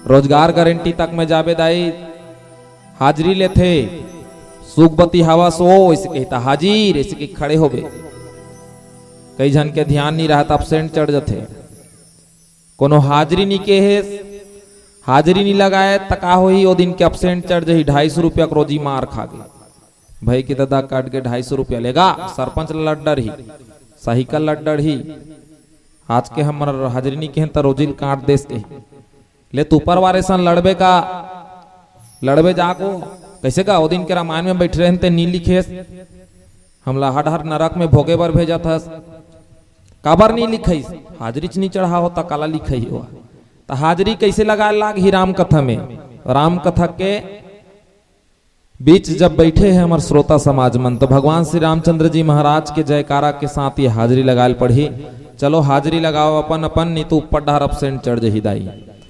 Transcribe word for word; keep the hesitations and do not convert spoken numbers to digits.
रोजगार गारंटी तक में जाबे दाई, हाजिरी लेथे। सुखबती हवस ओ, ऐसे कहिता हाजिर, ऐसे कहि खड़े होबे। कई झन के ध्यान नहीं रहत, एब्सेंट चढ़ जथे। कोनो हाजिरी नहीं के हे, हाजिरी नहीं लगाए त का होही, ओ दिन के एब्सेंट चढ़ जही, ढाई सौ रुपया के रोजी मार खा गे। भाई के ददा काट के ढाई सौ रुपया लेगा, सरपंच ला लड्डर ही, साहिका लड्डर ही। आज के हमर हाजिरी नहीं केहन त रोजी ल काट देस के। ले तू ऊपर वाले सन लड़बे का, लड़बे जाको। कैसे का ओ दिन के रामायण में बैठ रहे ते नी लिखेस, हमला हर हर नरक में भोगे बर भेजत हस। काबर नी लिखइस? हाजिरी च नी चढ़ा हो त काला लिखई हो? त हाजिरी कैसे लगाए लाग ही राम कथा में? राम कथा के बीच जब बैठे हैं हमर श्रोता समाज मन, तो भगवान श्री रामचंद्र जी महाराज के जयकारा के साथ ये हाजिरी लगाए ल पड़ही। चलो हाजिरी लगाओ अपन अपन, नी तो ऊपर डहर एब्सेंट चढ़ जही दाई।